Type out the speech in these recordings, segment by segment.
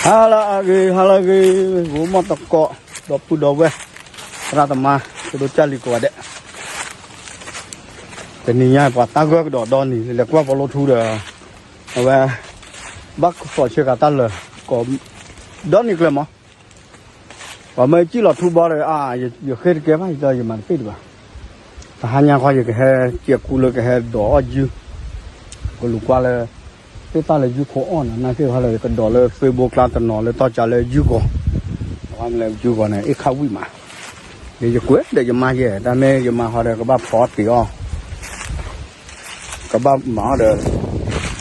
ဟါလၢအဂ့ၤ ဟါလၢအဂ့ၤ, ဂိၤမီၢ်တကိး, ဒီပုၢ်ဒီဝဲၢ်, သရၣ်သမါ, ဖိဒိၣ်ကၢ်လံၤကိးဂၤဒဲး, တနံၤညါပှၤတၢ်ဂၢၢ်ကဒီးဒီနံၤ လဲၤကွၢ်ပီလိထူဒီး, အဝဲ, ဘၣ်ကစီၤဆၢဃာ်တၢ်လၢာ်, ကိး, ဒီနံၤကျၢၤမး ပှၤမၢကံၣ်လီၤထူဘီဒီး အါ, ယဃ့တကဲဘၣ် ယမၤတသ့ဒံးဘၣ်, တဟါညါခီယကဟဲကဲကူလၢကဟဲဒိးအီၣ်ယုၢ်, ကလူၤကွၢ်လၢ, သ့ၣ်သၣ်လၢယုၢ်ခိအီၣ်နီၤ နာ်သ့ၣ်တဖၣ်လၢ ယကဒိးလၢသွ့ဘိကျါတနီၤလၢတီၢ်ကၢလၢယုၢ်ဂီၤ, လၢယုၢ်ဂီၤန့ၣ် အ့ၣ်ခၣ်ဝံၣ်မး, ဒီးယကွဲးဒီးယမါယဲၢ် တၢ်မ့ၢ်ယမါဃီဒီးကဘၣ်ဖီအီၣ်တ့ၤအီၣ် ကဘၣ်မၤအီၣ်ဒီး, ဒီ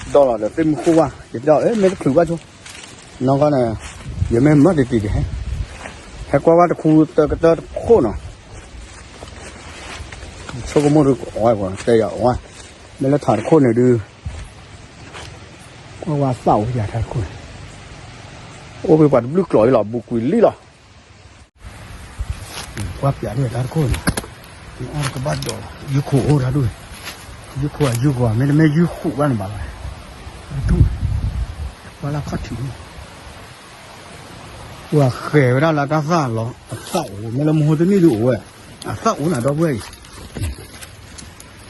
လီၤဒီးသ့ၣ်မုၢ်ဃိၣ်ဘၣ် ယတဲအီၤ မ့ၢ်တချုးဘၣ်ဆိ, နီၢ်ကီၢ်န့ၣ်, ယမ့ၢ်မၢတံၤတံၤကဟဲ, ဟဲကွၢ်ဝဲတခူတၢကတၢတခိၣ်နီၤ, ဆိကမိၣ်ဒုးကအီၣ်ဝဲ တဲယၤအီၣ်ဝဲ, မ့ၢ်လၢထးတခိၣ်န့ၣ်ဒုး, ကွၢ်ဝဲသၣ်အိၣ်ယၤထးတခိၣ်န့ၣ်, အိၣ်ဖဲပှၤတဘျုးကျိၤအံၤလီၤ ဘူးကွံာ်လံလီၤ ကွၢ်ပၠးဒ်တၢ်တခိၣ်န့ၣ်, အီၣ်ကဘၣ်ဒိးလီၤ ယုၢ်ခိၣ်အိၣ်တၢ်ဒိၣ်, ယုၢ်ခိၣ်အယုၢ်ဂီၤ မ့တမ့ၢ်ယုၢ်ဃုာ်ဘၣ်န့ၣ်ဘၣ်လီၤ, တူၢ်, ကွၢ်လၢခီၣ်ထံးန့ၣ်, ပှၤဃဲၤဝဲဒၣ်လၢတၢ်သၣ်လီၤ အသၣ်အိၣ် မ့ၢ်လၢမဟိတနံၣ်ဒုးအိၣ်ဝဲ, အသၣ်အိၣ်နၤဒီပုၢ်ဝဲၢ်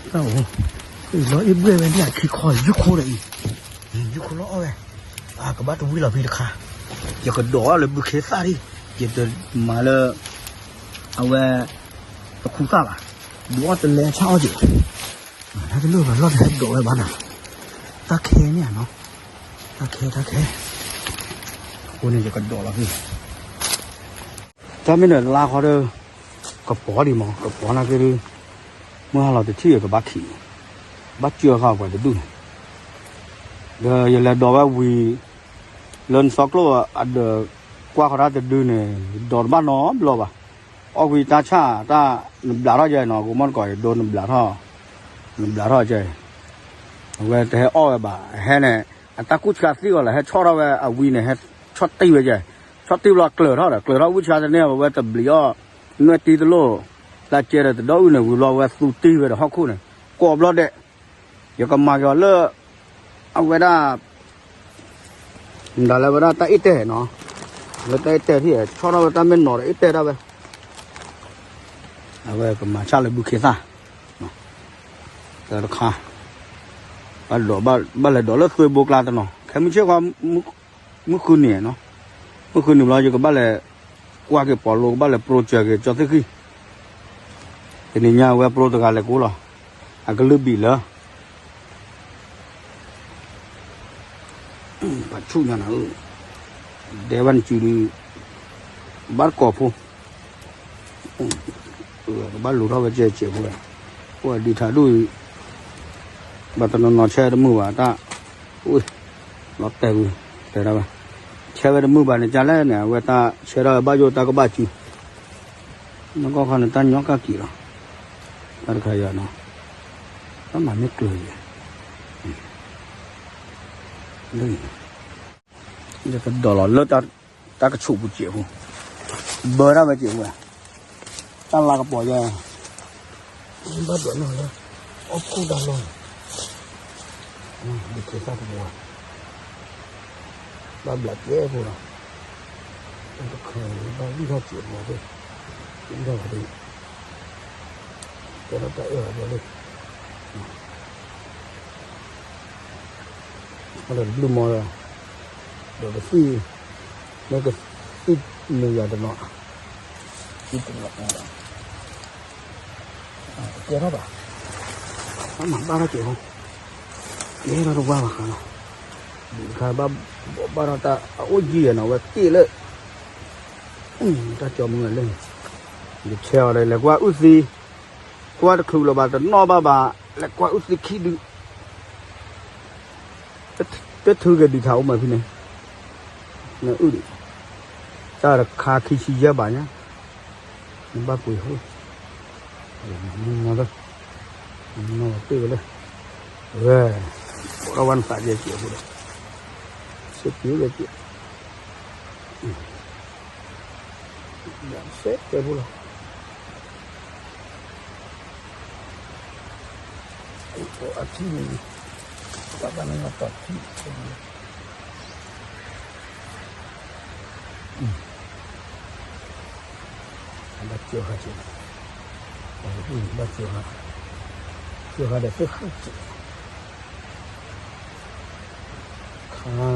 အံၤ သၣ်အိၣ်, လီၤအ့ၣ်ဘှဲၣ်ဝဲဒ်အခံခီယုၢ်ခိၣ်ဒီးအံၤ, ယုၢ်ခိၣ်လီၤအီၣ်ဝဲ, အကဘၣ်တဝံၤလီၤဖဲတခါ, ယကဒိးအီၣ်လၢဘုခ့သၣ်ဒံး, ယတမၤလၢ, အဝဲ, တခူသၣ်ဘၣ်, ဒုးအီၣ်တလဲဆၣ်အီၣ်က့ၤ, တၢ်တလိၣ်ဘၣ်လီၢ်တဟဲဒိးဝဲဘၣ်နၤ, တၢ်ခဲန့ၣ်နီၤ, တၢ်ခဲတၢ်ခဲ, အဃိန့ၣ်ယကဒိးလီၤဖဲ တၢ်မ့ၢ်န့ၣ်လါခီဒီး, ကပီၤဒံးမး ကပီၤနာ်က့ဒုး, မုၢ်ဟါလီၤတထံၣ်ကဘၣ်ခံး, ဘၣ်စၢဃာ်ပှၤတဒူၣ်န့ၣ်, ဒီးယလဲၤဒိးဝဲဝံၤ, လၢနသီကျိၣ်အဒၢး, ကွၢ်ဃီတၢ်တဒုန့ၣ်, ဒိးတဘၣ်နီတဘျီဘၣ်, အီၣ်ဝံၤတၢ်ဆၣ်တၢ်, နဘျးထီၣ်ယဲနီၤ ကိးမီၣ်တကိးယဒိးနဘျးထီၣ်, နဘျးထီၣ်ကဲ, အဝဲတဟဲအီၣ်ဝဲဘၣ် ဟဲန့ၣ်, အတၢ်ကူၣ်ဆါသံအီၤလၢဟဲဆီၣ်ထီၣ်ဝဲအဝံၤန့ၣ် ဟဲဆီၣ်တံၢ်ဝဲကဲ, ဆီၣ်တံၢ်ဘျီကျၢၤထီၣ်ဒီး ကျၢၤထီၣ်ဝံၣ်ဆါတန့ၢ် အဝဲတဘျံးအီၣ်, နွဲၣ်တံၢ်တလိၣ်, လၢကဲဒီးတဒီအုၣ်န့ၣ် ဝံၤဘျီဝဲသူတံၢ်ဝဲဒီးဟီၣ်ခိၣ်န့ၣ်, ကိးဘျီဒဲး, ယကမၤက့ၤအီၤလၢ, အဝဲဒၣ် မတၤလၢဝဲဒၣ်တၢ်အ့ၣ်တဲာ်နီၤ, လၢတၢ်အ့ၣ်တဲာ်ထံၣ် ဆီၣ်ထီၣ်ဝဲတၢ်မ့ၢ်နီၤဒီးအ့ၣ်တဲာ်ဒၣ်ဝဲ, အဝဲကမၤဆၣ်လၢဘုခ့သၣ်, တၢ်တခါ, ဘၣ်လဲၤဒိးလၢသွ့ဘိကျါတနီၤ ခဲမုၢ်ဆ့ၣ်ဃီ, မုၢ်ဃုနံၤနီၤ, မုၢ်ဃုနံၤဘျီယကဘၣ်လဲၤ, ကွၢ်က့ၤပီၤလိကဘၣ်လဲၤပျိစၢၤက့ၤကၠီသ့ၣ်ဃံၣ် တနံၤညါဝဲပျိတဂၤလဲၤကိးလီၤ, အကလုၢ်ဘံၣ်လၢ, ပှၤဆူၣ်ညါနၤဧၢ, ဒဲးဘၣ်နစုဒုး, ဘၣ်တကိးဖိ, ကဘၣ်လူၤထီၣ်ဝဲကဲကဲးဖိ, အိၣ်ဒံးထးဒိၣ်အံၤ, ဘၣ်တနီၤနီၤဆဲတမုာ်ဘၣ်တၢ်, လီၤတဲာ်ဝံၤ, တဲဒၣ်ဝဲ, ဆဲဝဲတမုာ်ဘၣ်န့ၣ် ကလဲၣ်န့ၣ် အဝဲတၢ်ဆဲထီၣ်ဝဲဘၣ်ယိၣ်တၢ်ကဘၣ်စု နကီၢ်ခီန့ၣ် တၢ်ညီကၢ်က့ၤလီၤ, တၢ်တခါယၤနီၤ, တၢ်မၤမ့ၢ်ကျၢၤယဲ, လၢ, ယကဒိးလီၤလၢတၢ်ကဆူးပူၤစဲးဖိ, ဘၢဒၣ်ဝဲစဲးဖိ, တၢ်လါကပီၤယဲ, ဘၣ်ဒိးနီၢ်လၢ, အီၣ်ခိၣ်တၢ်လီၢ်န့ၣ်, ဒုးကဲတၢ်တဘိ, ဘၣ်ဘျးကဲဖိလီၤ, တၢ်တခါဘၣ်ဝံၣ်ထီၣ်စဲးဖိသ့ၣ်, ဝံၣ်ထီၣ်ဝဲသ့ၣ်, ကဲထီၣ်တၢ်အၢၣ်လီၤဘျီလံ, အဒီးတဘျုးမီဒီး, ဒီးကသံၣ်, မ့ၢ်ကသံၣ်မုာ်ယၤတနီၤ, သံၣ်တနီၤ, ကဲထီၣ်ဘၣ်, ဘၣ်မၤဘၣ်ထီၣ်က့ၤဟီ, ကဲထီၣ်တဝါဘၣ်ဃးလီၤ, တခါဘၣ်, ဘၣ်ထီၣ်တၢ်အအိၣ်ယံၤယဲနီၤ ဝဲက့ၣ်လၢ, တၢ်ကၠီမုၢ်လၢ, ယဆဲအီၤဒီး လဲၤကွၢ်အုၣ်သံ, ကွၢ်တချုးလၢၤဘၣ်တနီၣ်ဘၣ်ဘၣ်, လဲၤကွၢ်အုၣ်သံခံဒု တထုးက့ၤဒံးထးအိၣ်မးဖဲန့ၣ်, နအုၣ်ဒံး, တၢ်တခါခံဆံယဲၢ်ဘးညါ, နဘၣ်ပှ့ၤဟိ, မနီၤလၢ, မနီၤတ့ၢ်ဝဲလၢ, ဝဲ, ဘီထီၣ်ဝဲနသးကဲကဲးဖိဒီး, စ့ပှ့ၤဝဲကဲး စဲကဲးဖိလီၤ, အထံၣ်န့ၣ်, တၢ်တၢ်န့ၣ်တီၢ်ထံၣ်, တၢ်တၢ်န့ၣ်, တၢ်တၢ်န့ၣ်, ဘၣ်စၢဃာ်စ့ၢ်, ဘၣ်စၢဃာ်, စၢဃာ်ဒီးသ့ၣ်ဃုၣ်စ့ၢ်, ခါ,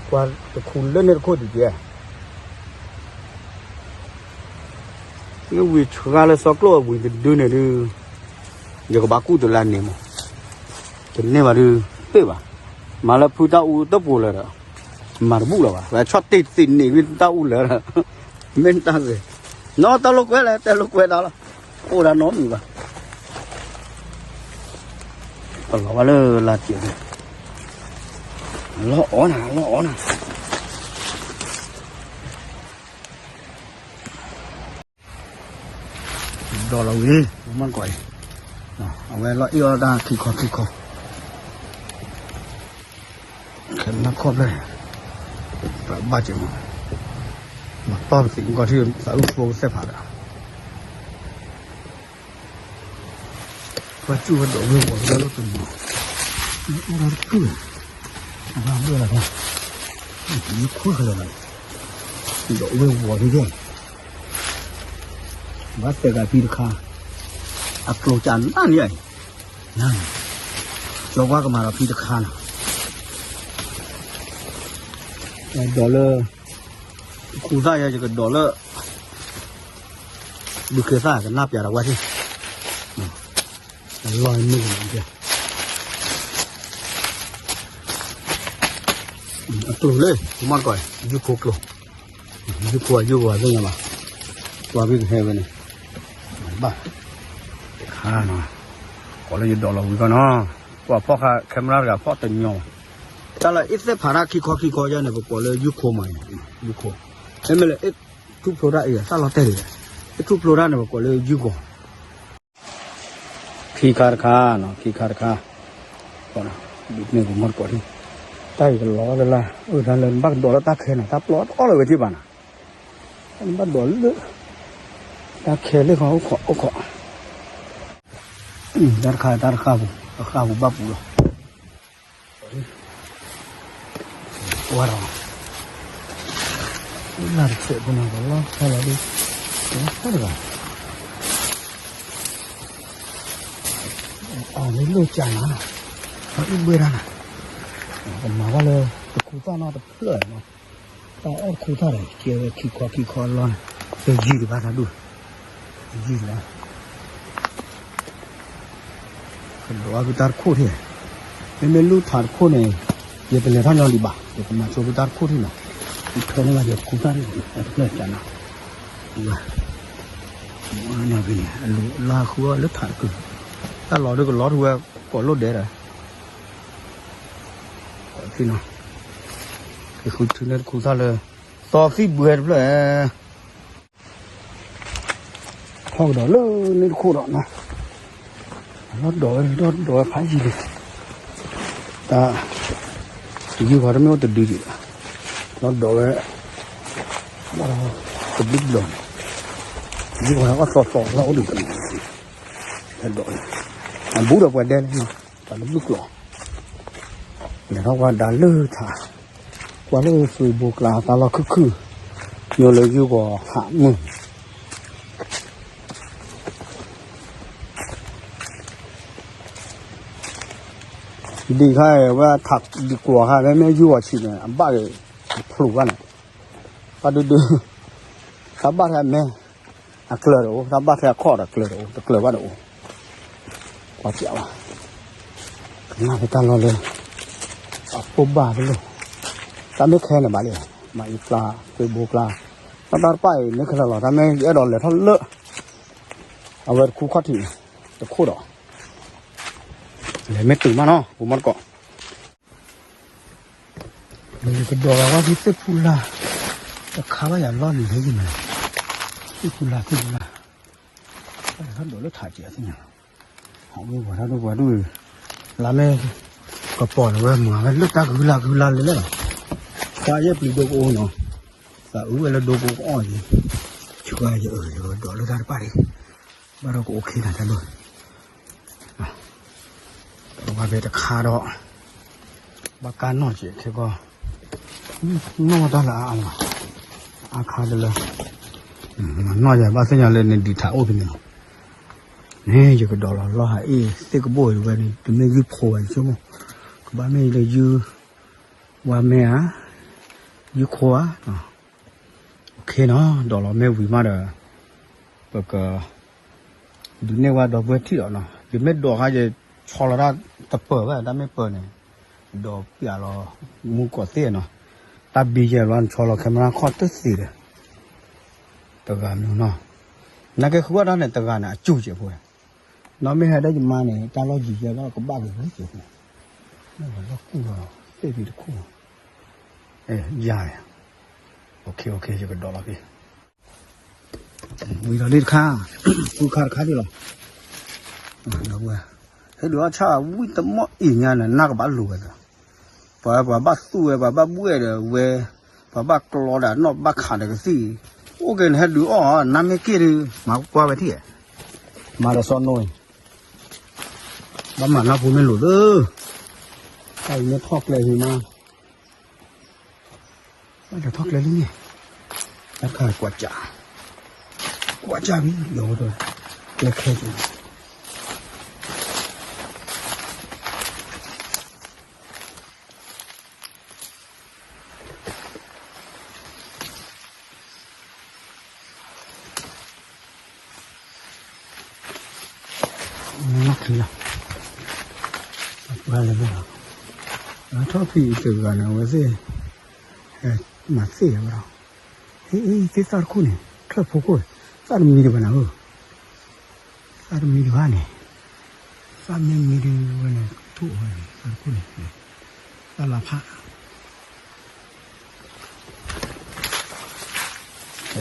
ကွၢ်တခူလၢန့ၣ်တခိၣ်ဒံးကဲ, မ့ၢ်ဝံၤဆှါလၢစီကျိၣ်ဝံၤတဒုန့ၣ်ဒုး, ယကဘၣ်ကူၣ်တလၢန့ၣ်မး, တန့ၢ်ဘၣ်ဒုး, သ့ၣ်ဘၣ်, မၤလၢဖုတၢ်အူတပူၤလၢာ်ဒီး, မၤတဘူၣ်လၢၤဘၣ်, ဝဲဆီၣ်တ့ၢ်တ့ၢ်န့ၢ်ဝံၤတၢ်အူလၢာ်ဒီး, မ့ၢ်တၢ်ဂ့ၤ, နီၢ်တၢ်လိာ်ကွဲလဲၣ် တၢ်လိာ်ကွဲတၢ်လီၤ, အိၣ်ဒၣ်နီတမံၤဘၣ် ပလီၤဝဲလၢလါစဲးန့ၣ်, လီၤအီၣ်နၤ လီၤအီၣ်နၤ, ဒီးလီၤဝံၤ, မ့ၢ်ကွၢ်အံၤ, အဝဲလီၤအ့ၣ်အီၣ်တၢ်ခံခီခံခီ, ခဲမုၢ်ခီဖျၢၣ်, ပဘၣ်က့ၤမး, မၤတီၢ်ပသံးမုၢ်ကီၢ်ထံၣ်သးအုၣ်ဖိကစဲၢ်ဖးဒီး ပှၤစူၢ်ဝဲဒိးဝ့ၢ်ဝီၤလၢလီၢ်တနီၤ, အိၣ်ဒီးတကုၢ်, အဘၣ်ဘၣ်လီၤ, ယခိၣ်ဃဲလီၤ, ဒိးဝ့ၢ်ဝီၤလံ, ဘၣ်တဲာ်ကးဖံတခါ, အကျိၤကနၣ်န့ၣ်အံၤ, ကၠီပှၢ်ကမၤဒီးဖံတခါနီၤ, ဒိးလၢ, ခူသၣ်ယဲယကဒိးလၢ ဒုးကဲသၣ်ကနၣ်ပျးဒီးဝဲသ့ၣ်, အလီၢ်မ့ၢ်ကနၣ်ကဲ, အကျိၤလၢ မ့ၢ်ကွၢ် ယုၢ်ဖိကျိၤ, ယုၢ်ဖိအယုၢ်ဝါသ့ၣ်ညါဘၣ်, ကွၢ်ဘၣ်ကဟဲဝဲန့ၣ်, ဘၣ်, ခါနီၤ, ကိးလၢယဒိးလီၤဝံၤကီးနီၤ, ကွၢ်ဖီၣ်ခါ camera တဂၤဖီၣ်တညီဘၣ်, တၢ်လၢအ့ၣ်သ့ၣ်ဖးတၢ်ခံခီခံခီယဲန့ၣ် ပကိးလၢယုၢ်ခိမး, ယုၢ်ခိ, မ့မ့ၢ်လၢ ထူၣ်ဖျိတၢ်အံၤ တၢ်လီၤတဲာ်ဒံး, ထူၣ်ဖျိတၢ်န့ၣ် ပကိးလၢယုၢ်ဂီၤ, ခံခါတခါနီၤ ခံခါတခါ, ဒ်န့ၣ်ပမ့ၢ်တကိးထံၣ်, တၢ်အံၤကလီၤလၢ်လၢ် အၢ တၢ်လၢနဘၣ်ကဒိးလၢတၢ်ခဲနီၤ တၢ်ပျီအီၣ်လၢၤဝဲက့ၤဘၣ်နီၤ, နဘၣ်ဒိးလၢ တၢ်ခဲလၢာ်ခီအိၣ်ခိးအိၣ်ခိး, တၢ်တခါတၢ်တခါပူၤ တခါပူၤဘၣ်ပူၤလီၤ. ဝါဒီး လၢတဆဲးဖိန့ၣ် ပလီၢ်ခဲလီၤဒုး တဂၤ အီၤမ့ၢ်လိၣ်ကၢ်နၤ အအုၣ်ဘှဲၣ်တၢ်နၤ ကမၤဘၣ်လၢ တခူသၣ်နီတဖျၢၣ်နီၤ တၢ်အီၣ်တခူသၣ်ဒီး ကဲဝဲခံခီခံခီအလီၢ်န့ၣ် ကယံာ်ဒံးဘၣ်တၢ်ဒူၣ် ကယံာ်ဒံးဘၣ် ကဒိးအီၣ်ဖုတၢ်တခိၣ်ထံၣ်, မ့မ့ၢ်လူၢ်ထးတခိၣ်န့ၣ် ယတလဲၤထီၣ်ညီဒံးဘၣ်, ယကမၤဆိဖုတၢ်တခိၣ်ထံၣ်နီၤ, ယဖဲန့ၣ်ဘၣ်ယခူသၣ်ထံၣ် အတဖျၢၣ်ကၢ်နၤ, အဝဲ အန့ၣ်ဖဲန့ၣ် အလူၤလၢဃုအီၣ်လၢထးတကုၢ်, တၢ်လီၤဒုးကလီၤထူဝဲ ကိးလိၣ်ဒဲးဒီး ထံၣ်နီၤ, ကဃုထံၣ်န့ၣ်တခူသၣ်လၢ သီသံၣ်ဘှဲတဖျၢၣ် ထီၣ်ကဒီးလၢန့ၣ်တခိၣ်ဒီးနီၤ, လီၤဒိးဝဲ လီၤဒိးဝဲဖးယံာ်လံ, တၢ် ယုၢ်ဂီၤတမ့ၢ်အိၣ်တဒုယံာ်ဘၣ်, လီၤဒိးဝဲ တဘျုးဘျီန့ၣ်, ယုၢ်ဂီၤအီၣ်သီသီလီၤအိၣ်ဒံးတနီၤ, ဒိးဝဲ အဘူးဒီးပှၤဒဲလၢ တၢ်တဘျုးကျိၤ လဲၤထီၣ်ကွၢ်ဒါလၢထး, ကွၢ်လၢသွံၣ်ဘိကျါ တၢ်လီၢ်ခုၣ်ခုၣ်, ညိလၢယုၢ်ဂီၤဟးမုၢ်, ဒ်ခါအံၤ ဝဲထးဒ်ကွီၤခါ မ့မ့ၢ်ယုၢ်ဂီၤဆံးန့ၣ် အဘၣ်က့ၤဖျိးဘၣ်န့ၣ်, ဘၣ်ဒုဒု, တၢ်ဘၣ်ထဲအမဲ အကျၢၤတအိၣ်, တၢ်ဘၣ်ထဲအခီၣ်ဒီးကျၢၤတအိၣ်, တကျၢၤဘၣ်တအိၣ်, ကွၢ်ပျးဘၣ်, ကနၣ်ဖဲတၢ်လီၢ်လၢ အပိၢ်ဘၣ်တလိၣ်, တၢ်မ့ၢ်ခဲန့ၣ်ဘၣ်လံ, မၤအံၤကျါ သွံၣ်ဘိကျါ, တၢ်တၢ်တပၣ်အံၤ မ့ၢ်ခဲလၢာ်လီၤ, တၢ်မ့ၢ်ယအဲၣ်ဒိးလဲၤထီၣ်လၢ အဝဲတခူခီၣ်ထံး တခိၣ်ဒီး လဲၤမ့ၢ်တုၤမးနီၤ ပမီၢ်တကိး နကဒိးလီၤဝဲဖုသ့ၣ်ဖူလၢ်, တခါဘၣ်ယၤလီၢ်လံၤလၢယမဲာ်, သ့ၣ်ဖူလၢ် သ့ၣ်ဖူလၢ်, ဘၣ်တၢ်ဒိးလၢထးကဲးသ့ၣ်ညါလီၤ, ဟးဝ့ၤဝီၤတၢ်ဒိၣ်ပှၤဒိၣ်အံၤ, လါမ့ၢ်ကပီၤန့ၣ်ဝဲမၤဝဲလၢတၢ်ကဟုလၢ်ကဟုလၢ်လၢလၢလီၤ, ခွါယဲၢ်ပျံၤဒိကအိနီၤ, သးအုးဝဲလၢဒိကအိအီၣ်ယံၤ, ဆှါယအၢယကဒိးလၢတၢ်တပၣ်ဒံး, ဘၣ်ဒီးကအိၣ်ခ့နၤတၢ်ဒိၣ် ပဝဲဖဲတခါဒီး ဘၣ်ကါနီၢ်က့ၤခဲကီၢ်, နီၢ်တၢ်လၢအါအါလီၤ, အခါတလၢ, နီၢ်ယၤဘၣ်သ့ၣ်ညါလၢန့ၣ်ဒံးထးအိၣ်ဖဲန့ၣ်လီၤ, န့ၣ် ယကဒိးလီၤလီၢ်ဟးအ့ၣ်သ့ၣ်ကဘိၣ်ဝဲန့ၣ် တမ့ၢ်ယုၢ်ဖိဝဲဆိကမိၣ်, ကဘၣ်မ့ၢ်လၢယုၢ်, ဝါမဲဧါ, ယုၢ်ခိဧါ, ဒိးလီၤမ့ၢ်ဝံၤမးဒီး, ပက ဒုးနဲၣ်ဝဲဒီပုၢ်ဝဲၢ်ထံၣ်လီၤနီၤ, ယမ့ၢ်ဒိးခါယဆီလီၤတၢ်တပၢၢ်ဘၣ် တၢ်မ့ၢ်ပၢၢ်န့ၣ်, ဒီးပျးလီၤမူကီၢ်သ့ၣ်နီၤ, တၢ်ဘံယဲၢ်ဘျီနဆီလီၤ camera ခီၣ်တသ့ဒီး, တဂၤမနုၤနီၤ, နာ်က့ဃုအီၣ်တၢ်န့ၣ် တဂၤန့ၣ် အကၠူၣ်ကဲးဖိဝဲ, နီၢ်မ့ၢ်ဟဲဒၣ်ယမါန့ၣ် တၢ်လီၢ်ယံၤယဲၢ်ဘျီကဘၣ်က့ၤဝဲကဲးဖိ, လီၢ်ကူၣ်လီၤသ့ၣ်ဖံးတခိၣ်, ယၤ, ယကဒိးလီၤဖဲ ဝံၤဒီးလံတခါ, ဃုခါတခါဒ်လီၤ, ဒီပုၢ်ဝဲၢ်, ဟဲဒုးအီၣ်ဆၣ်ဝံၣ်တမီၢ်အံၤညါန့ၣ် နၢ်ကဘၣ်လိၤဝဲလီၤ, ပှၤ ပှၤဘၣ်သူၣ်ဝဲ ပှၤဘၣ်ဘှဲၣ်ဒီးဝဲ, ပှၤဘၣ်ကျီဒီးနီၢ်ဘၣ်ခးဒီးကသံၣ်, အိၣ်က့ၤန့ၣ်ဟဲဒုးအီၣ် နၢ်မ့ၢ်က့ၢ်ဒုး မၤကွၢ်ဝဲထံၣ်, မၤဒီးစီၤနိအံၤ, ဘၣ်မၤနၢ်ဖိမ့ၢ်လိၤသၢ, တၢ်အံၤမ့ၢ်ထီၣ်ကျဲဟံးမး ဘၣ်တၢ်ထီၣ်ကျဲလံန့ၣ်, တၢ်တခါကွၢ်ကၢ်, ကွၢ်ကၢ်မံၤ ယီၤဝဲဒီး, ကျဲခဲက့ၤ, လီၢ်ခံလီၤ, ပှၤလဲၤဘၣ်လီၤ, အထီၣ်ဖံးတဂၤန့ၣ် အဝဲသ့ၣ်, မၤသ့ၣ်ဝဲဒီး, ဟ့ၣ် သ့ၣ်သၣ်တခိၣ်န့ၣ် ထၢၣ်ဖိခိၣ်, သၣ်တမံၤဒံးဘၣ်နၤဧၢ, သၣ်တမံၤဒံးဘၣ်န့ၣ်, သၣ်မ့ၢ်မံၤဒံးဝဲန့ၣ် ထိၣ်ဝဲန့ၣ် သၣ်တခိၣ်န့ၣ်, သၣ်လါဖး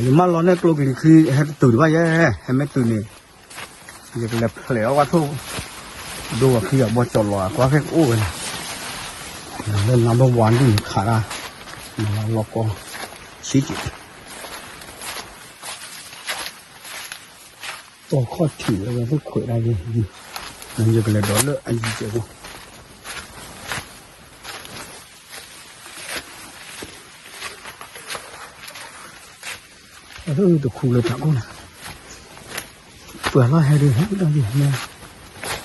ယမၢလီၤန့ၢ်ကျိကလံၤခံ ဟဲတတုၤဒံးဘၣ်ယဲ, ဟဲမ့ၢ်တုၤန့ၣ်, ယကလဲၤဖျဲးအီၣ်ဝဲထိၣ်, ဒိဝဲခံဂၤဘီကၠီလီၤ အကွၢ်ဖဲကအိၣ်ဝဲန့ၣ်, လၢနါဘၣ်ဝါဒ်န့ၣ်ခးတၢ်, နလီၤကီ, ဆံးက့ၤ တီခီၣ်ထံးဝဲ ဝဲသ့ၣ်ခွဲးဒၣ်ယဲ, ယကလဲၤဒိးလၢအယံၤကဲးဖိ, အတခူလၢတၢ်ခိၣ်န့ၣ်, ပှၤလီၢ်ဟဲဒုးဟဲဒၣ်ယဲမ့ၢ်,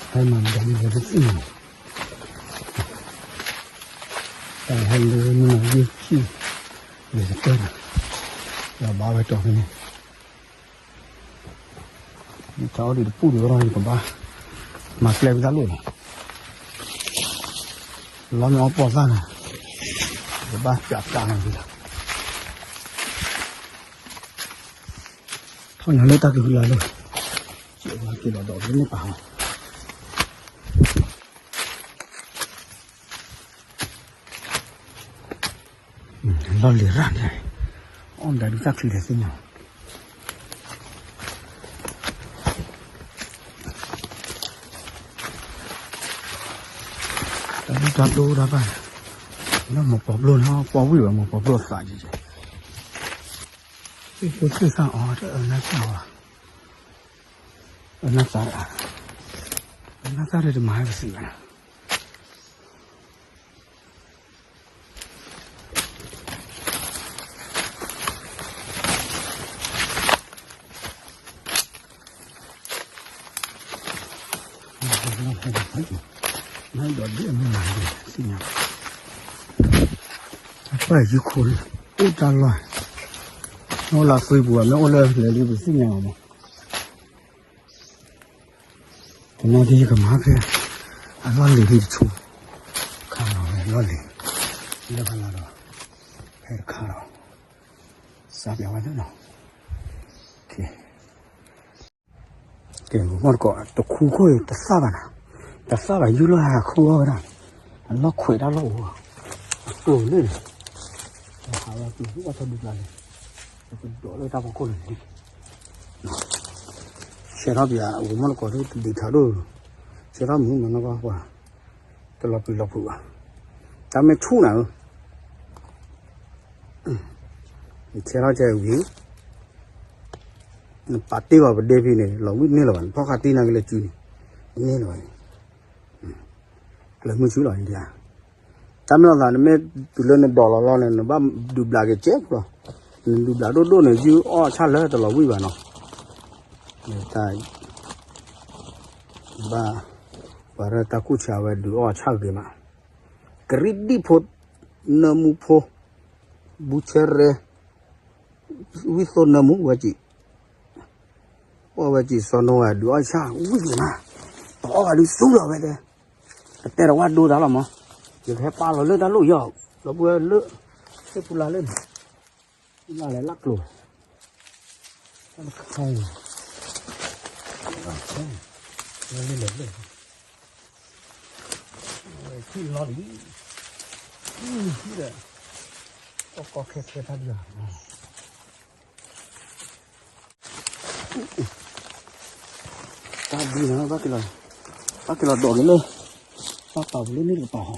ဟဲမၤဒ်န့ၣ်ဝဲတသ့ၣ်ညါ, တၢ်ဟဲလၢမုၢ်နၤယဲၢ်ဆံ, လဲၤကတၢၢ်နၤ, လီၤဘၣ်ဝဲတီၤဖဲန့ၣ် ယထးအိၣ်ဒံးတပူၤဒံးဝဲဒီး ယကဘၣ်မၤပျဲဝံသးလိၣ်လီၤ. လီၤမ့ၢ်အီၣ်ပီၢ်သၣ်န့ၣ်, ယကဘၣ်ကးကးန့ၣ်ဒံးလီၤ. ထီၣ်ညါလၢတၢ်ကဟုလၢလၢ, က့ၤဝဲက့ၤလီၤဒီးမ့ၢ်ပာ်လီၤ. လီၢ်လံၤရၣ်န့ၣ်, အီၣ်မတၤဒုးတၢ်ချံဒီးသ့ၣ်ညါ, တၢ်ဒုၣ်တၢ်ဒိတၢ်ဘၣ်, လၢမိၢ်ပှၢ်ဘျိၣ်နီၤ ပှၢ်ဝံၣ်ဝဲမိၢ်ပှၢ်ဘျိၣ်သးကဲကဲ, သ့ၣ်ဖိသ့ၣ်သၣ်အီၤ တအၢနၢ်သၣ်အီၤ, အၢနၢ်သၣ်, အၢနၢ်သၣ်ဒီးတမၤဟဲကသံၣ်ဘၣ်နီၤ. ပၢ်ယုခိၣ်န့ၣ် အိၣ်တၢ်လီၢ်, အိၣ်လၢသွံပူၤ မ့ၢ်အိၣ်လၢလဲၤလံပသ့ၣ်ညါအီၤမး. တနီၤဒ်ယကမၤဖဲ အလီၢ်လံၤဒ်တဆူ, ခါလီၤဝဲလီၢ်လံၤ, လၢခါလီၤဒီး, ဖဲတခါလီၤ, စးပျးဝဲလၢနီၤ. ကဲ မီၢ်တကိး တခူခိၣ်အံၤ တသၣ်ဘၣ်နၤ, တသၣ်ဘၣ် ယူၢ်လီၤဟးခူအီၣ်ဝဲဒၣ်, အလီၢ်ခွဲးတၢ်လီၢ်အိၣ်, အကျိၤန့ၣ်, ဟးဝဲကျိၤဟူဘၣ်ထီၣ်ဒုးကျါန့ၣ်, ပကဒိးလၢတၢ်ဖီခိၣ်န့ၣ်လံ. ဆဲးထီၣ်ပယၤ အဝဲမီၢ်တကိးဒ်တဒံးထီၣ်ဒိၣ်, ဆဲးထီၣ်မုၢ်မၤနီၢ်ကီၢ်ပှၤ, တလီၤပျံၤလီၤဖုးဘၣ်, တၢ်မ့ၢ်ဆူၣ်နၤဧၢ, ယဆဲးထီၣ်ကဲဝံၤ နပာ်တ့ၢ်ဘၣ်ပဒဲဖဲန့ၣ် လီၤဝံၣ်န့ၢ်လၢၤဘၣ်န့ၣ် ဖီၣ်ဃာ်တ့ၢ်နၤကလဲၤစုန့ၣ်, န့ၢ်လၢၤဘၣ်န့ၣ်, ကျဲမုၢ်ဆူၣ်လီၤန့ၣ်ဒၣ်, တၢ်မ့ၢ်လီၤသး နမ့ၢ်တုၤလၢနဒိးလီၤလီၤန့ၣ် နဘၣ်ဒုးဘျးက့ၤကဲးလီၤ. နဒုးဘျးဒိၣ်ဒိၣ်န့ၣ် ယုၢ်အီၣ်ဆၣ်လၢတလီၤဝံၣ်ဘၣ်နီၤ. တၢ် ဘၣ် ပှၤရၢတၢ်ကူၣ်ဆါဝဲဒုးအီၣ်ဆၣ်ဂ့ၤမး, ကရံၣ်ဒံၣ်ဖိ, နၢမူဖိ, ဘူဆဲရဲ, ဝံသိနၢမူဝဲကံ, အီၣ်ဝဲကံစီနိဝဲဒုးအီၣ်ဆၣ်ဝံၣ်ဂ့ၤမး, ပအီၣ်ဂၤဒုးသူလီၤဝဲတဲ, ကတဲတဝၢ်ဒိတၢ်လီၤမး, ယကဟဲပာ်လီၤလၢတၢ်လိၣ်ယီၤ, ဒီပုၢ်ဝဲၢ်လၢ, သ့ၣ်ပူလါလၢန့ၣ်, ပူလါလဲၤလၢကျိၤ, တၢ်တခါအံၤ, လၢလၢလၢလၢ ထံၣ်လီၤလံ, ထံၣ်ဒီး, ကီကီခဲခဲတၢ်ဒုး, တၢ်ဒုးနီၤ, ဘၣ်က့ၤလီၤ, ဘၣ်က့ၤလီၤဒိးက့ၤလၢ, ဘၣ်ပာ်ပူၤလၢန့ၣ်တကပၤဟီ,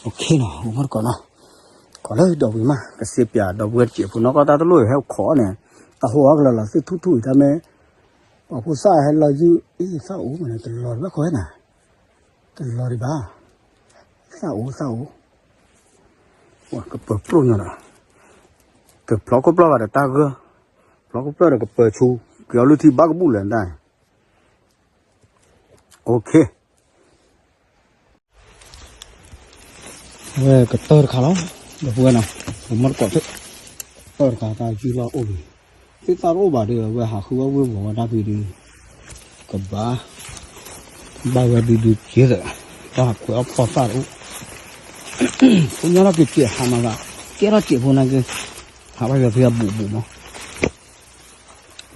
အိၣ်ခ့နီၤ, အိၣ်မးတကိးနီၤ, ကိးလၢဒီးဝံၤမး ကစ့ပၠးဒီပုၢ်ဝဲၢ်တစဲးဖိနီၤ, ကီၢ်တၢ်တလိၣ်ဟဲခီးန့ၣ်, တၢ်ဟိအီၣ်ကလၢာ်လီၤသ့ၣ်ထူၣ်ထူၣ်အံၤတၢ်မ့ၢ် ပှၤဖိသၣ်ဟဲလီၤယုၢ်အံၤ သၣ်အိၣ်မးန့ၣ် တလီၤဒံးဘၣ်ခီဝဲနၤ, တလီၤဒံးဘၣ်, သၣ်အိၣ်သၣ်အိၣ်, ကပၢၤပြိၣ်ညီဒီး, တဖျီခိၣ်ပျီၢ်ဘၣ်ဒီးတၢ်ဂၢၢ်, ဖျီခိၣ်ပျီၢ်ဒီးကပၢၤဆူ, က့ၤအီၤလုၢ်ထံဘၣ်ကဘူၣ်လဲၣ်တၢ်, အိၣ်ခ့ ဝဲကတၢၢ်တခါလီၤ, ဒီပုၢ်ဝဲၢ်နီၤ, ပမ့ၢ်တကိးသ့ၣ်, ကတၢၢ်တခါတၢ်ယုၢ်လီၢ်အိၣ်ဝံၤ, သ့ၣ်သၣ်တအိၣ်ဘၣ်ဒီး အဝဲဟးဃုအီၣ်ဝ့ၢ်ဝီၤဝဲဒၣ်ဖဲဒီး, ကဘၣ်, ဘၣ်ဝဲဒုဒုက့သး, တၢ်ဟးခွဲးအီၣ်ဖီၣ်သၣ်တအိၣ်, ဖိညါထီၣ်က့ၤစဲးဟးမၤသး, ကဲထီၣ်စဲးဖိနာ်က့, ဟးဘၣ်ယွၤဖဲအဘူးဘူးမး,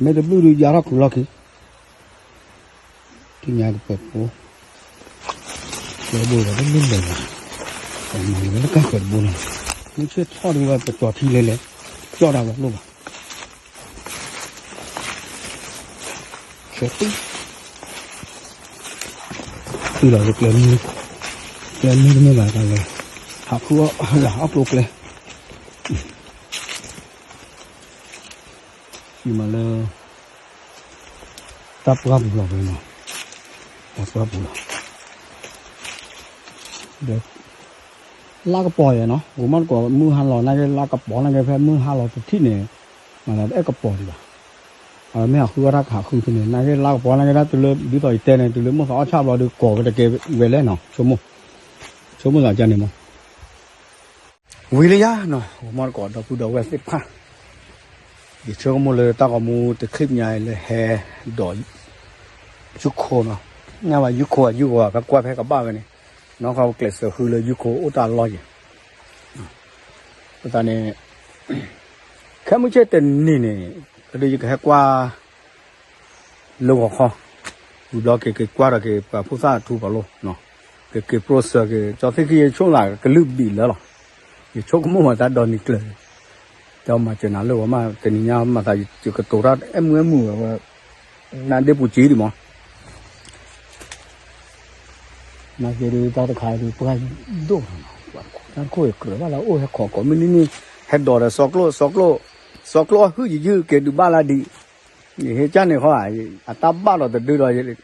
မ့ၢ်တဘျုးဒုးယါထီၣ်ခူလီၢ်ခံ ထံၣ်ညါကပၢၤဖိ, ကျဲဘိဒီးတမ့ၢ်လဲၤဘၣ်, ပှၤမၤလၢလၢကၢ်ကျဲတဘိန့ၣ်, မုၢ်ဆ့ၣ်ထီၣ်ဒုးဝဲပကၠီၤထံလဲၤလဲၤ, ကၠီၣ်တၢ်ဝဲလိၣ်ဘၣ်, ဆဲးတံၢ်, တုၤလီၤလၢကျဲမုၢ်, ကျဲမုၢ်တမ့ၢ်ဘၣ်တၢ်လဲၤ, ဟးဃုအီၣ်လၢအီၣ်ကျိကျဲ စံးမးလၢ တၢ်ပှၢ်ပူၤလီၤဝဲနီၤ, တၢ်ပှၢ်ပူၤလီၤ, ဒီး လါကပီၤယဲနီၤ, ဂိၤမီၣ်တကိးမုၢ်ဟါလီၤနာ်က့ လါကပီၤနာ်က့ ဖဲမုၢ်ဟါလီၤတထံၣ်န့ၣ်, မၤသးတအဲၣ်ကပီၤဒံးဘၣ်, အဝဲမ့ၢ်ဟးဃုအီၣ်တၢ်ကဟးဃုဖဲန့ၣ် နာ်က့လါကပီၤနာ်က့ တၢ်တုၤလၢဒ်သိးယတဲန့ၣ် တုၤလၢမိၢ်သးအီၣ်ဆၣ်ဘျီဒီး ကိးကတကဲဝဲလဲၣ်နီၤ, ဆိကမိၣ်, ဆိကမိၣ်သးကန့ၣ်မး ဝံၤလၢယါနီၤ, ဂိၤမီၣ်တကိးဒီပုၢ်ဒီဝဲၢ်သ့ၣ်တဖၣ်, ယဆိကမိၣ်လၢတၢ်ဂီၤမူတချံၣ်ညါလၢဟဲဒိး ယူၢ်ခိနီၤ, ညါဘၣ်ယူၢ်ခိအယူၢ်ဂီၤ ကကွၢ်ဖဲကဘၣ်ဝဲန့ၣ်, နီၢ်ခီကျဲးစၢးဃုလၢယူၢ်ခိအိၣ်တၢ်လီၢ်ယဲၢ်, အဃိသတးန့ၣ် ခဲမုၢ်ဆ့ၣ်တနံၤန့ၣ် ကဒုးယကဟဲကွၢ် လၢဂီၤခီ, ဝံၤဘျီက့ၤက့ၤကွၢ်ဒီးက့ၤပှၤဖိသၣ်ထူပှၤလိၤ, က့ၤက့ၤပြိစၢၤက့ၤ ကၠီသ့ၣ်ခံယဆိကမိၣ်သးကလုၢ်ဘံၣ်လၢလီၤ, ယဆိကမိၣ်မးတၢ်ဒိးနံၤကျၢၤ, တၢ်မၤစၢၤနၤလၢဂီၤမး တနံၤညါမၤသးယကတိၤတၢ်အဲၣ်မုာ်အဲၣ်မုာ်ဝဲ, နါဒ့ပူၤကံဒံးမး နာ်က့ဒုးတၢ်တခါဒုးပှၢ်ဒိၣ်, တၢ်တခိၣ်အံၤကြၢးဘၣ်လၢအိၣ်ဟဲခိးကိးမုၢ်နံၤနံၤ, ဟဲဒိးဒီးစီကျိၣ်, စီကျိၣ်, စီကျိၣ်အဟုၣ်ယယုၢ်က့ၤဒုးဘၣ်လၢဒံး, ယဟ့ၣ်ကၢ်န့ၣ်ဃီ, အတၢ်ဘၣ်ဒီးတဒုဒီး,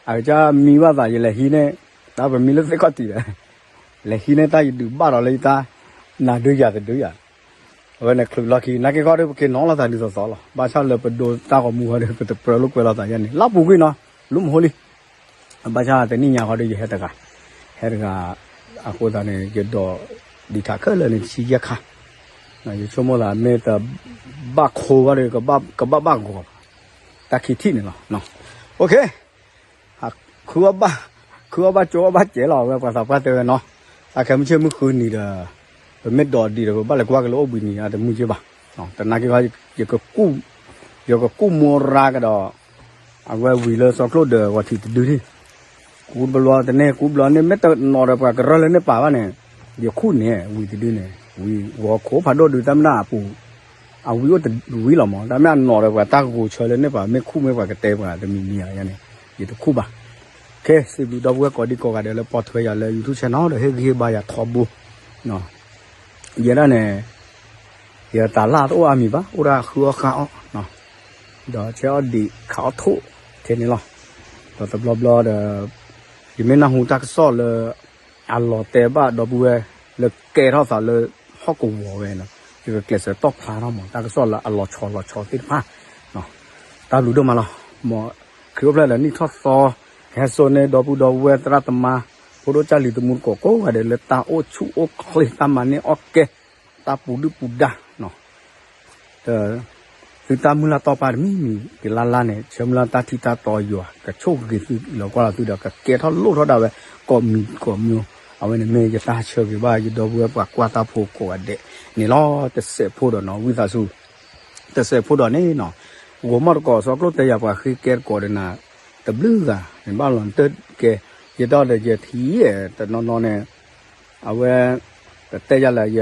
အကစၢ်မံဘၣ်သးယလဲၤဟံးန့ၢ်, တၢ်ပမံလၢသ့ၣ်ခီၣ်ထံးဒီး, လဲၤဟံးန့ၢ်တၢ်ယဒုးဘၣ်ဒီးလၢယတၢ်, နၤဒုးယၤတဒုယၤ အဝဲန့ၣ်ချုးလီၢ်ခံ နာ်က့ဃီဒီး ပက့ၤနီၣ်လိာ်သးဒ်သိးသိးလီၤ. ဘၣ်ဆၣ်လၢပဒိတၢ်ဂီၤမူဃီဒီး ပတပြၢလိာ်ကွဲလိာ်သးယဲန့ၣ် လၢပူၤကွံာ်နီၤ လူမဟိလံ. ဘၣ်ဆၣ်တနံၣ်ညါဃီဒီး ယဟဲတဂၤ, ဟဲတဂၤ, အဃိသတးန့ၣ် ယဒိးဒံးထးခဲလၢာ်န့ၣ် တဆံယဲၢ်ခါ, ယဆိကမိၣ်သးမ့ၢ်တဘၣ်ခိဘၣ်ဒီး ကဘၣ်ဘၣ်ဂီၤ, တၢ်ခံထံၣ်န့ၣ်လီၤ. OK, ခုအီၣ်ဘၣ်, ခုအီၣ်ဘၣ်ကၠိအီၣ်ဘၣ်စဲးလီၤ အဝဲပှၤသးပှၢ်တဲဝဲနီၤ, တၢ်ခဲမုၢ်ဆ့ၣ်မုၢ်ဃုနံၤဒီး, ပမ့ၢ်ဒိးဒံးဒီး ပဘၣ်လဲၤကွၢ်က့ၤလၢအိၣ်ဘှံးနံၤ အတမုာ်က့ဘၣ်, တနာ်က့ၤဃီ, ယကကူၣ်, ယကကူၣ်မိရါကဒီး, အဝဲဝံၤလၢစီကျိၣ်ဒီး ဂီၤထံးတဒုဒံး, ကူတဘျီတန့ၢ် ကူတဘျီန့ၢ် မ့ၢ်တနီၤဒီးပှၤကရၢလၢန့ၢ်ပာ်ဘၣ်န့ၣ်, ယခူၣ်န့ၢ် ဝံၤတဒုန့ၣ်, ဝံၤဂီၤခိၣ်ဖးဒိၣ်ဒုး တၢ်မနုၤအပူၤ, အဝံၤအိၣ်တဝံၤလီၤမး, တၢ်မ့ၢ်အနီၤဒီးပှၤတၢ်ဂိၤဆၢလၢန့ၢ်ပာ် မ့ၢ်ခူၣ်မ့ၢ်ပှၤကတဲပှၤတမံၤမံၤဧါန့ၣ်, ယတခူၣ်ဘၣ်. ခဲ စံးဘျုးဒီပုၢ်ဝဲၢ်ကိးဒံကိးဂၤဒဲးလၢပိာ်ထွဲယၤလၢ YouTube channel ဒီးဟ့ၣ်ဂံၢ်ဟ့ၣ်ဘါယၤထီဘိ, ယဲဒၣ်န့ၣ်, ယတၢ်လၢ်တအိၣ်အါမံၤဘၣ် အိၣ်ဒၣ်ဃုအီၣ်ဃါအီၣ်, ဒီးဆဲးအီၣ်ဒံးခးအီၣ်ထိၣ်ထဲန့ၣ်လီၤ. ဒီးတဘျီဘျီဒီး, ယမ့ၢ်နၢ်ဟူတၢ်ကစီၣ်လၢ အလီၤတဲာ်ဘၣ်ဒီပုၢ်ဝဲၢ် လၢကဲထီၣ်သးလၢဟီၣ်ကဝီၤဝဲန့ၣ်, ယကကျဲးစၢးတီၣ်ဖျါထီၣ်မး တၢ်ကစီၣ်လၢအလီၤဆီလီၤဆီသ့ၣ်တဖၣ်, တၢ်ဘျုးဒိၣ်မးလီၤ. မ်ခရံာ်အိၣ်ဖျဲၣ်ဒီးနံၣ်ထီၣ်သီ, ကဟဲစိာ်န့ၢ်ဒီပုၢ်ဒီပုၢ်ဝဲၢ် သရၣ်သမါ ဖိဒိၣ်ကၢ်လံၤ သမူသကိးကိးဂၤဒဲး လၢတၢ်အိၣ်ဆူၣ်အိၣ်ချ့ တၢ်မၤန့ၢ်အီၣ်ကဲ တၢ်ပူၤဒုၣ်ပူၤဒါ ဒီး သုတၢ်မုၢ်လၢ်တီၢ်ပာ်တမံၤမံၤက့ၤလၢ်လၢ်န့ၣ် ဆၢမုၢ်လၢ်တၢ်ထံၣ်တၢ်တီယွၤ ကဆိၣ်ဂ့ၤသုလီၤကွၢ်လီၤသုဒီး ကကဲထီၣ်လိၣ်ထီၣ်ဒၣ်ဝဲ ကိးမံၤကိးမံၤ. အဝဲန့ၣ်မ့ၢ်ယတၢ်ဆၢဂ့ၤဘၣ် ယဒီပုၢ်ဝဲၢ်ပှၤကွၢ်တၢ်ဖိကိးဂၤဒဲးန့ၣ်လီၤ. တစဲးဖိဒီးနီၤ ဝံသးစူၤ တစဲးဖိဒီးန့ၣ်နီၤ, ဂိၤမီၣ်တကိး စီၤကျိၣ်တဲယၤပှၤဃ့ကဲတကိးဒီးနၤ တဘျုးဂၤန့ၣ် ဘၣ်လီၤနတၢ်ကဲ, ယဒီးဒီးယထံၣ်တနီၤနီၤန့ၣ် အဝဲ တတဲယၤလၢယ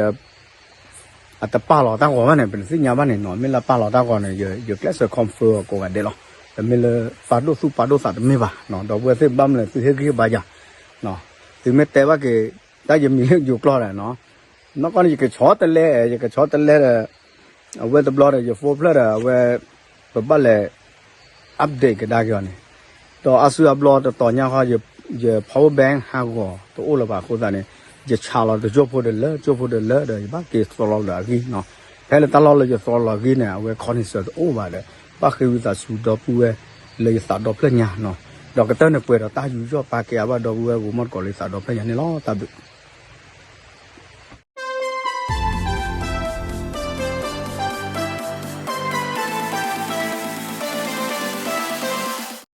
အတပာ်လီၤတၢ်ဂီၤဘၣ်န့ၣ် ပတသ့ၣ်ညါဘၣ်န့ၣ်နီၤ, မ့ၢ်လၢပာ်လီၤတၢ်ဂီၤန့ၣ် ယကျဲးစၢး confirm အီၤကိးဂၤဒဲးလီၤ. တမ့ၢ်လၢပာ်ဒိၣ်သူၣ်ပာ်ဒိၣ်သးတမ့ၢ်ဘၣ်နီၤ, ဒီပုၢ်ဝဲၢ်သ့ၣ်ဘၣ်မနုၤသုဟ့ၣ်ဂံၢ်ဟ့ၣ်ဘါယၤ, သုမ့ၢ်တဲဘၣ်က့ၤ တၢ်ယမံၤလၢယိၤကျိာ်ဒီးနီၤ, နီၢ်ကီၢ်န့ၣ် ယကဆီတလဲ ယကဆီတလဲဒီး အဝဲတဘျီဒီး ယ phone ဖျၢၣ်ဒီး အဝဲ ပဘၣ်လဲၤ update ကဒါက့ၤအီၤန့ၣ်, ဒီးအါစုအါဘျီတတီၤညါဃီ ယ power bank ဟးဂီၤတအိၣ်လၢၤဘၣ်အဃိသတးန့ၣ် ယဆးလီၤတကၠိၢ်ဖိဒီးလၢ ကၠိၢ်ဖိဒီးလၢဒီး ယဘၣ်က့ၤသရီလၢအဂံၢ်နီၤ, ဖဲလၢတၢ်လီၢ်လၢယသရီလၢအဂံၢ်န့ၣ် အဝဲ connection တအိၣ်ဘၣ်ဒီး ဘၣ်ဃ့ဝံသးစူၤဒီပုၢ်ဝဲၢ်လၢယသးဒီဖျၢၣ်ညါနီၤ, ဒီးကတၢၢ်န့ၣ်ပှဲၤဒီးတၢ်ယူးယီၣ်ပာ်ကဲအါဘၣ်ဒီပုၢ်ဝဲၢ် ဂိၤမီၣ်တကိးလၢယသးဒီဖျၢၣ်ညါန့ၣ်လီၤ. တၢ်ဘျုး